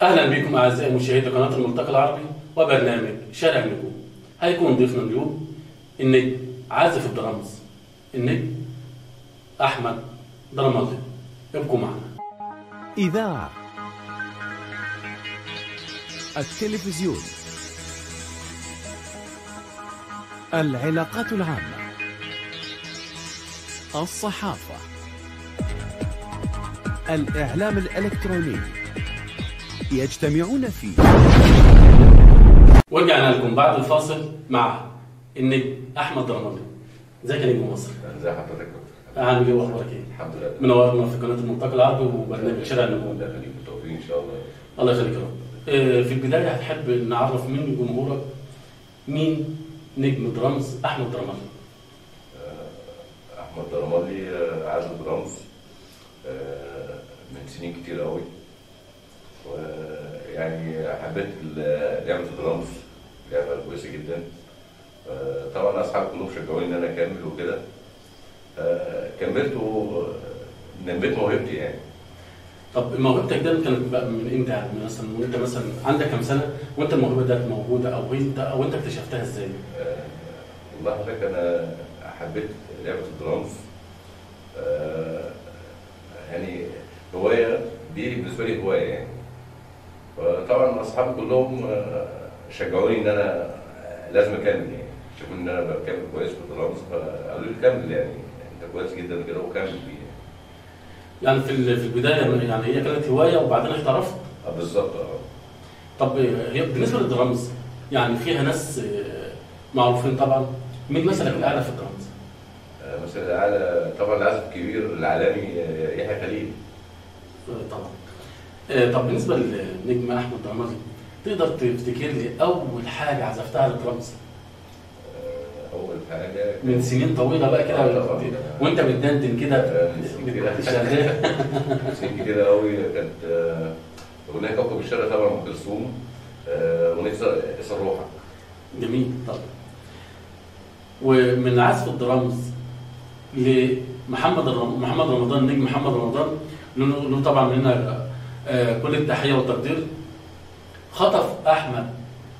اهلا بكم اعزائي مشاهدي قناة الملتقى العربي وبرنامج شارع النجوم. هيكون ضيفنا اليوم النجم عازف الدرامز النجم احمد درمالي. ابقوا معنا. اذاعة، التلفزيون، العلاقات العامة، الصحافة، الإعلام الإلكتروني، يجتمعون في. ورجعنا لكم بعد الفاصل مع النجم احمد درمالي. ازيك يا نجم مصر؟ ازي حضرتك؟ عامل ايه واخبارك ايه؟ الحمد لله. منورنا في قناة الملتقى العربي وبرنامج شارع النجوم. الله يخليك، بالتوفيق ان شاء الله. الله يخليك يا رب. في البداية هتحب نعرف من جمهورك مين نجم درامز احمد درمالي؟ احمد درمالي عازف درامز من سنين كتير قوي، ويعني حبيت لعبه الدرامز، لعبه كويسة جدا. طبعا اصحابي كلهم شجعوني ان انا اكمل وكده، كملت ونميت موهبتي يعني. طب موهبتك ده كانت بقى من امتى يعني؟ مثلا وانت مثلا عندك كام سنة وانت الموهبة ده موجودة، او انت اكتشفتها ازاي؟ والله حضرتك انا حبيت لعبه الدرامز، يعني هواية دي بالنسبة لي، هواية يعني. فطبعا اصحابي كلهم شجعوني ان انا لازم اكمل يعني، شافوني ان انا بكمل كويس في الدرامز فقالوا لي كمل يعني، انت كويس جدا كده وكمل بيه. يعني في البداية يعني هي كانت هواية وبعدين احترفت؟ بالظبط. طب هي بالنسبة للدرامز يعني فيها ناس معروفين طبعا، مين مثلك الاعلى في الدرامز؟ مثلا الاعلى طبعا العازف الكبير العالمي يحيى خليل. طبعا. طب بالنسبة للنجم احمد درمالي، تقدر تفتكر لي اول حاجة عزفتها على الدرامز؟ اول حاجة من سنين طويلة بقى كده وانت بتدندن كده شغال. سنين كتير قوي. كانت اغنية كوكب الشرق طبعا ام كلثوم، اغنية اسال روحك. جميل. طبعا ومن عزف الدرامز لمحمد محمد رمضان، نجم محمد رمضان له طبعا مننا كل التحية والتقدير، خطف احمد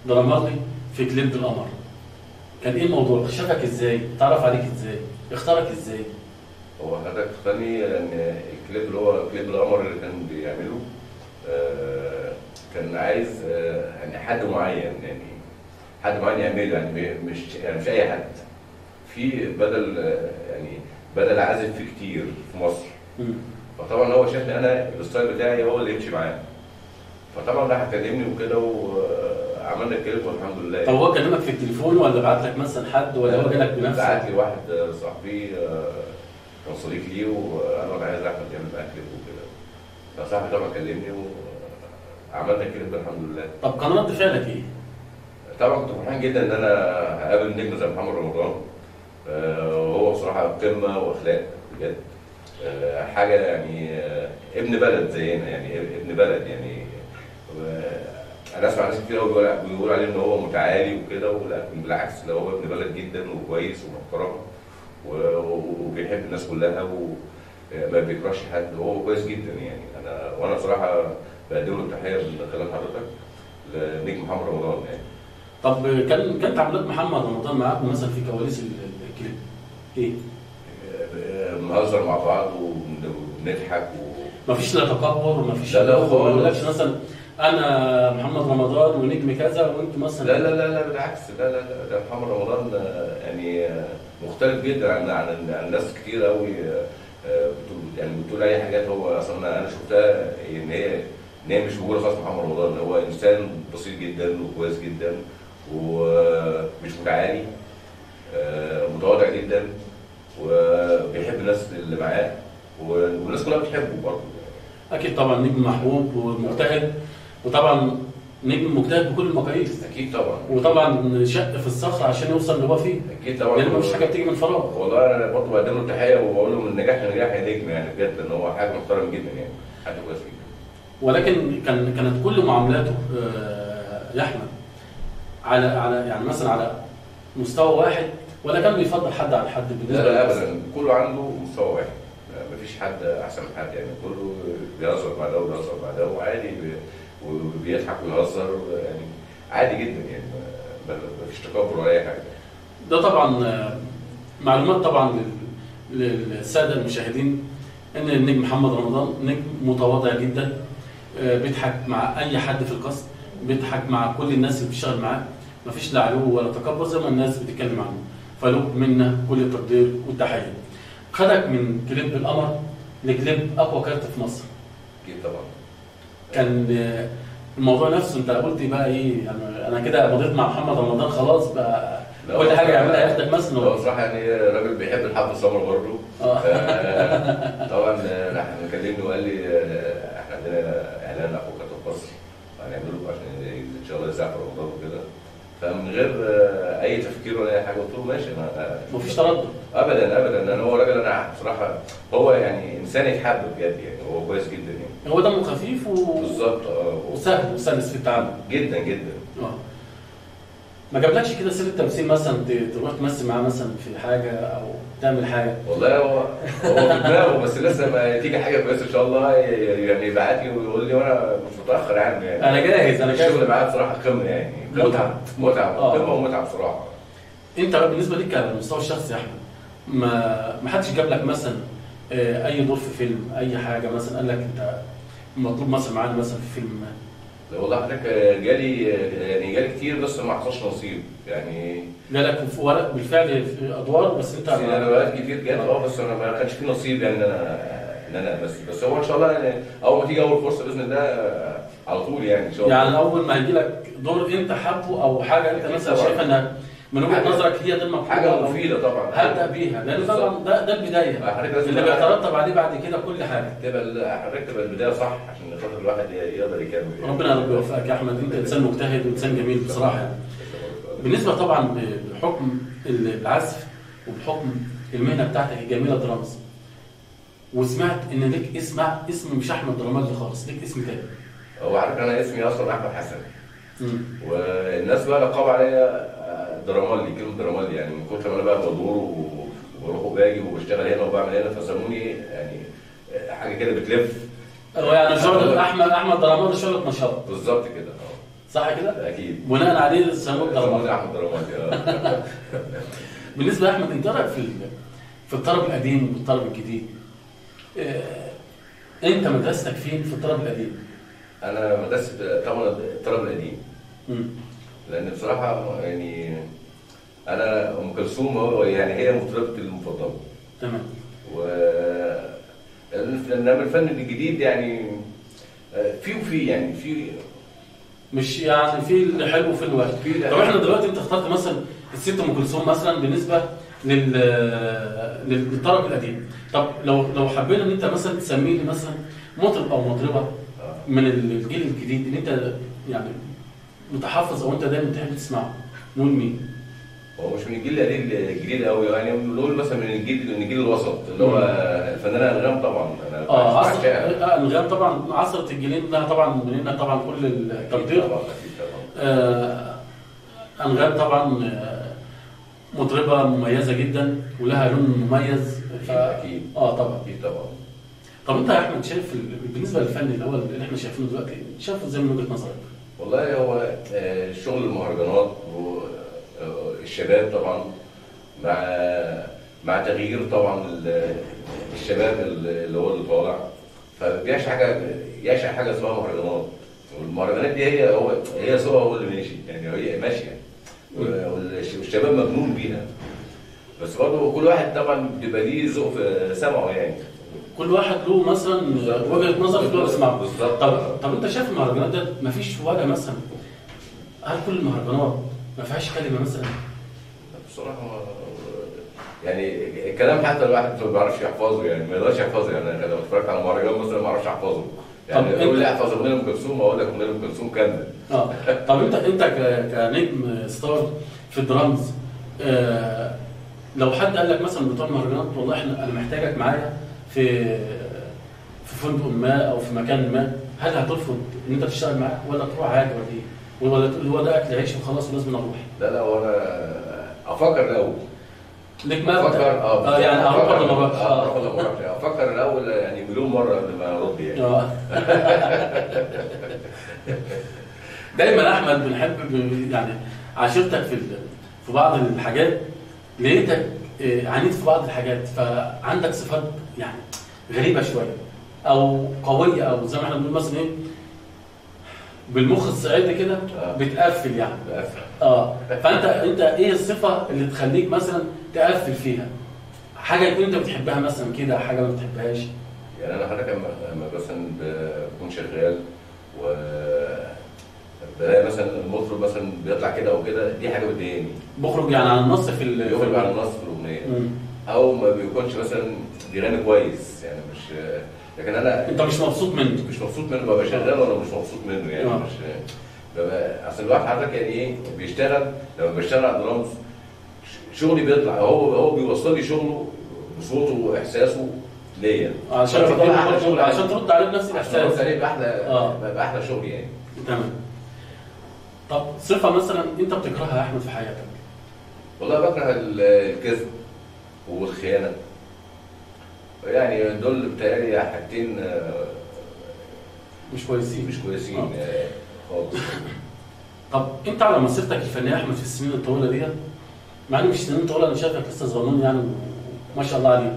درمالي في كليب القمر. كان ايه الموضوع؟ شافك ازاي؟ تعرف عليك ازاي؟ اختارك ازاي؟ هو حضرتك اختارني لان الكليب اللي هو كليب القمر اللي كان بيعمله كان عايز يعني حد معين، يعني حد معين يعمله، يعني مش اي حد. في بدل يعني بدل عازف في كتير في مصر. فطبعا هو شافني انا ال style بتاعي هو اللي يمشي معاه، فطبعا راح كلمني وكده وعملنا الكليب والحمد لله. طب هو كلمك في التليفون ولا بعت لك مثلا حد، ولا هو جالك بنفسه؟ بعت لي واحد صاحبي كان صديق لي، وقال له انا عايز احمد يعمل معايا كليب وكده، فصاحبي طبعا كلمني وعملنا الكليب الحمد لله. طب كان رد فعلك ايه؟ طبعا كنت فرحان جدا ان انا هقابل نجم زي محمد رمضان، وهو بصراحة قمة واخلاق بجد، حاجة يعني ابن بلد زينا يعني، ابن بلد يعني. انا اسمع ناس كتير قوي بيقولوا عليه ان هو متعالي وكده، ولكن بالعكس ده هو ابن بلد جدا وكويس ومحترم وبيحب الناس كلها وما بيكرهش حد، هو كويس جدا يعني. وانا بصراحة بقدم له التحية من خلال حضرتك لنجم محمد رمضان يعني. طب كان تعاملات محمد رمضان معاكم مثلا في كواليس الكليب ايه؟ بنهزر مع بعض وبنضحك مفيش لا تكبر ومفيش، لا لا خالص. ما يقولكش مثلا انا محمد رمضان ونجم كذا وانت مثلا؟ لا لا لا لا بالعكس، لا لا لا، ده محمد رمضان يعني مختلف جدا عن ناس كتير قوي، يعني بتقول اي حاجات هو اصلا انا شفتها ان هي مش موجودة خالص. محمد رمضان هو انسان بسيط جدا وكويس جدا ومش متعالي، متواضع جدا وبيحب الناس اللي معاه والناس كلها بتحبه برضه. اكيد طبعا نجم محبوب ومجتهد، وطبعا نجم مجتهد بكل المقاييس. اكيد طبعا. وطبعا شق في الصخر عشان يوصل اللي هو فيه. اكيد طبعا، لان مفيش حاجة بتيجي من فراغ. والله انا برضه بقدم له التحية وبقول له من نجاح لنجاح يا نجم يعني، بجد ان هو حاجة محترم جدا يعني، حد كويس جدا. ولكن كانت كل معاملاته يا احمد على يعني مثلا على مستوى واحد، ولا كان بيفضل حد عن حد بالنسبة؟ لا لا ابدا، كله عنده مستوى واحد، مفيش حد احسن من حد يعني، كله بيهزر مع ده وبيهزر مع ده وعادي. وبيضحك ويهزر يعني عادي جدا يعني، ما فيش تكبر ولا اي حاجة. ده طبعا معلومات طبعا للسادة المشاهدين ان النجم محمد رمضان نجم متواضع جدا، بيضحك مع اي حد في القصر، بيضحك مع كل الناس اللي بتشتغل معاه، مفيش لا علو ولا تكبر زي ما الناس بتتكلم عنه، فله منا كل التقدير والتحيه. خدك من كليب القمر لكليب اقوى كارت في مصر. اكيد طبعا. كان الموضوع نفسه انت قلت بقى ايه يعني، انا كده مضيت مع محمد رمضان خلاص بقى كل حاجة يعملها ياخدك مثلا. هو بصراحة يعني راجل بيحب الحب السمر برضه. طبعا راح مكلمني وقال لي احنا عندنا اعلان اقوى كارت في مصر هنعمله عشان ان شاء الله يذاع في رمضان وكده، فمن غير اي تفكير ولا اي حاجة قلت له ماشي. انا مفيش تردد ابدا ابدا، لان هو راجل انا بصراحة هو يعني انسان يتحب بجد يعني، هو كويس جدا يعني، هو دمه خفيف بالظبط وسهل وسلس في التعامل جدا جدا. ما جابلكش كده سيره تمثيل مثلا تروح تمثل معاه مثلا في حاجة او تعمل حاجة؟ والله هو في دماغه، بس لسه ما تيجي حاجة كويسة ان شاء الله يعني يبعت لي ويقول لي، وانا مش متاخر عنه يعني. انا جاهز، انا جاهز. الشغل معاه بصراحة قمة يعني، متعه متعه قمة ومتعه بصراحة. انت بالنسبة ليك على المستوى الشخصي يا احمد، ما حدش جاب لك مثلا اي دور في فيلم، اي حاجة مثلا قال لك انت مطلوب مثلا معانا مثلا في فيلم؟ لا والله حضرتك جالي يعني جالي كتير بس ما حصلش نصيب يعني. جالك في ورق بالفعل في ادوار بس انت يعني ورقات كتير جت بس انا ما كانش في نصيب يعني ان انا بس هو ان شاء الله يعني اول ما تيجي اول فرصة باذن الله على طول يعني ان شاء الله. يعني اول ما هيجي لك دور انت حابة او حاجة انت مثلا شايفها انها من وجهه نظرك هي دي المطلوبة، حاجة مفيدة طبعا هبدا بيها، لان طبعا ده البداية اللي بيترتب عليه بعد كده كل حاجة. تبقى حضرتك تبقى البداية صح عشان خاطر الواحد يقدر يكمل يعني. ربنا يا رب يوفقك يا احمد، انت انسان مجتهد وانسان جميل بصراحة يعني. بالنسبة طبعا بحكم العزف وبحكم المهنة بتاعتك الجميلة درامز، وسمعت ان ليك اسم مش احمد درامالي خالص، ليك اسم تاني. هو عارف انا اسمي اصلا احمد حسن، والناس بقى لقب عليا درامالي، كلمة درامالي يعني من كتر ما انا بقى بدور وبروح وباجي وبشتغل هنا وبعمل هنا، فسموني يعني حاجة كده بتلف. هو يعني شغل احمد درامالي شغله نشاط. بالظبط كده. صح كده؟ اكيد. بناء عليه سموك درامالي. احمد درامالي. بالنسبة لاحمد، انت رايك في الطرب القديم والطرب الجديد؟ انت مدرستك فين في الطرب القديم؟ انا مدرستي طبعا الطرب القديم. لان بصراحة يعني انا ام كلثوم هو يعني هي مطربتي المفضلة. تمام. و انما الفن الجديد يعني في وفي يعني في مش يعني في الحلو وفي الوحش. طب احنا دلوقتي انت اخترت مثلا الست ام كلثوم مثلا بالنسبة للطرب القديم. طب لو حبينا ان انت مثلا تسمي لي مثلا مطرب او مطربه من الجيل الجديد اللي انت يعني متحفظ او انت دايما بتحب تسمعه، نقول مين؟ هو مش من الجيل الجديد قوي يعني، نقول مثلا من الجيل الوسط اللي هو الفنانة انغام طبعا. انا انغام طبعا عصرت الجيلين لها طبعا مننا طبعا كل التقدير. طبعا انغام طبعا مطربه مميزة جدا ولها لون مميز. اكيد طبعا اكيد طبعا. طب انت يا احمد شايف بالنسبة للفن اللي هو اللي احنا شايفينه دلوقتي، شايفه ازاي من وجهه نظرك؟ والله هو شغل المهرجانات والشباب طبعا مع تغيير طبعا الشباب اللي هو اللي طالع، فبيعشق حاجة، يعشق حاجة اسمها مهرجانات، والمهرجانات دي هي سوقها هو اللي ماشي يعني، هي ماشية والشباب مجنون بيها. بس برضه كل واحد طبعا بيبقى ليه ذوق في سمعه يعني، كل واحد له مثلا وجهه نظر في اللي هو بيسمعه. بالظبط. طب انت شايف المهرجانات ده مفيش ولا مثلا، هل كل المهرجانات ما فيهاش كلمة مثلا؟ بصراحة يعني الكلام حتى الواحد ما بيعرفش يحفظه يعني، ما يقدرش يحفظه يعني. انا لو اتفرجت على مهرجان مثلا ما اعرفش احفظه يعني. قول لي احفظ اغنية ام كلثوم اقول لك اغنية ام كلثوم كاملة. طب انت كنجم star في الدرامز، لو حد قال لك مثلا بتوع المهرجانات والله انا محتاجك معايا في فندق ما او في مكان ما، هل هترفض ان انت تشتغل معاه ولا تروح عادي ولا ايه؟ ولا تقول هو ده اكل عيش وخلاص ولازم اروح؟ لا هو انا افكر الاول. ليك مبدأ. يعني اروح ولا ما اروحش؟ اروح ولا ما اروحش، افكر الاول يعني مليون مرة قبل ما ارد دراملي يعني. دايما احمد بنحب يعني عشيرتك في بعض الحاجات، لقيتك عنيد في بعض الحاجات، فعندك صفات يعني غريبة شوية او قوية، او زي ما احنا بنقول مثلا ايه بالمخ الصعيدي كده بتقفل يعني. بقفل. فانت ايه الصفة اللي تخليك مثلا تقفل فيها؟ حاجة يكون انت بتحبها مثلا كده، حاجة ما بتحبهاش. يعني انا حضرتك لما مثلا بكون شغال و بلاقي مثلا المطرب مثلا بيطلع كده او كده، دي حاجة بتضايقني. بخرج يعني عن النص في بيخرج عن النص في الاغنية، او ما بيكونش مثلا بيغني كويس يعني، مش لكن انا انت مش مبسوط منه. مش مبسوط منه، ببقى شغال وانا مش مبسوط منه يعني. مش ببقى، اصل الواحد حضرتك يعني ايه بيشتغل، لما بشتغل على الدرامز شغلي بيطلع، هو بيوصل لي شغله بصوته واحساسه ليا، عشان عشان ترد عليه بنفس الاحساس، عشان ترد عليه باحلى باحلى شغل يعني. تمام. طب صفة مثلا انت بتكرهها يا احمد في حياتك؟ والله بكره الكذب والخيانة، يعني دول بتهيألي حاجتين مش كويسين، مش كويسين خالص. طب انت على مسيرتك الفنية يا احمد في السنين الطويلة ديت، مع ان مش سنين طويلة، انا شايفك لسه صغنون يعني ما شاء الله عليك.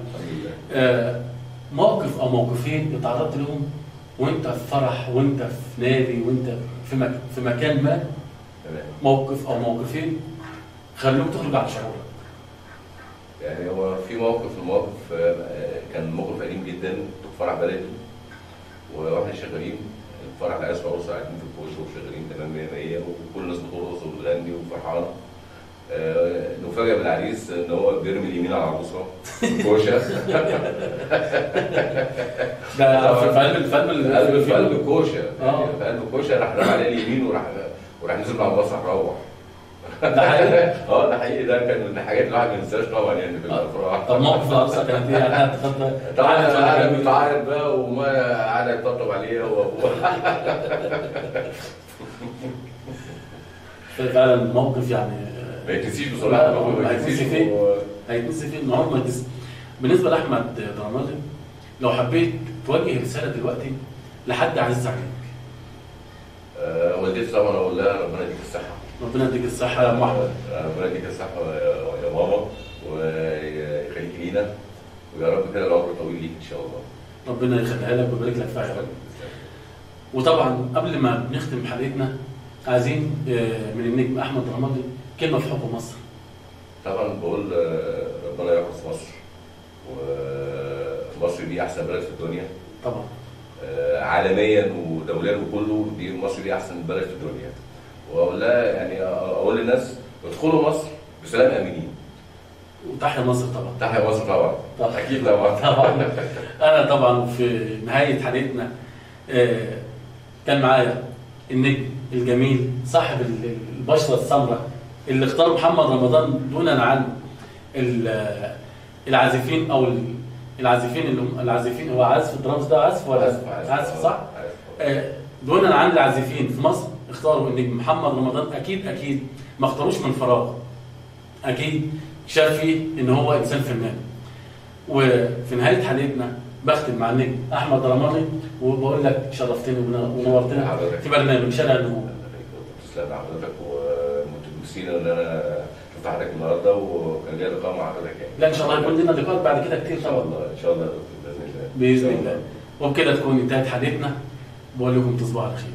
موقف او موقفين اتعرضت لهم وانت في فرح وانت في نادي وانت في مكان ما، موقف او موقفين خلوك تخرج عن شعورك. يعني هو في موقف، الموقف كان موقف قديم جدا، فرح بلدي واحنا شغالين الفرح العريس وعروسه قاعدين في الكوشة وشغالين تمام 100 100، وكل الناس بترقص وبتغني وفرحانه. نفاجئ بالعريس ان هو بيرمي اليمين على العروسة في الكوشة. ده في قلب في قلب الكوشة، يعني في قلب الكوشة راح رمى عليه اليمين وراح نزل على المسرح روح. ده حقيقي؟ ده حقيقي، ده كان من الحاجات اللي الواحد ما ينساهاش طبعا يعني في الافراح. طب موقف العروسة كانت ايه؟ يعني طبعا قعدت بتعيط بقى وما قعد يطبطب عليها وابوها. فعلا موقف يعني ما يتنسيش بصراحة، ما هيتنسي فين؟ هيتنسي فين؟ عمره ما يتنسي. بالنسبة لاحمد درملي، لو حبيت توجه رسالة دلوقتي لحد عزيز عليك. والدتي طبعا اقول لها ربنا يديك الصحة. ربنا يديك الصحة يا ام احمد. ربنا يديك الصحة يا ماما ويخليك لينا، ويا رب كده العمر طويل ليك ان شاء الله. ربنا يخليها لك ويبارك لك فيها يا رب. وطبعا قبل ما بنختم حلقتنا عايزين من النجم احمد درملي كلمة في حب مصر. طبعا بقول ربنا يحفظ مصر، ومصر دي احسن بلد في الدنيا طبعا، عالميا ودوليا وكله، دي مصر دي احسن بلد في الدنيا. واقول لها يعني اقول للناس ادخلوا مصر بسلام امنين. وتحيا مصر طبعا. تحيا مصر طبعا. اكيد طبعا. طبعا. انا طبعا في نهاية حلقتنا كان معايا النجم الجميل صاحب البشرة السمراء اللي اختار محمد رمضان دونا عن العازفين او العازفين اللي هم العازفين، هو عازف الدرامز ده عازف ولا عازف صح؟ دونا عن العازفين في مصر اختاروا النجم محمد رمضان. اكيد اكيد ما اختاروش من فراغ، اكيد شاف فيه ان هو انسان فنان. وفي نهاية حلقتنا بختم مع النجم احمد درملي وبقول لك شرفتني ونورتنا في برنامج شارع النجوم. تسلم لحضرتك ومتمسين ان انا شفت حضرتك النهارده وكان ليا لقاء مع حضرتك يعني. لا ان شاء الله يكون لنا لقاءات بعد كده كتير طبعا. ان شاء الله باذن الله. باذن الله. وبكده تكون انتهت حلقتنا، بقول لكم تصبحوا على خير.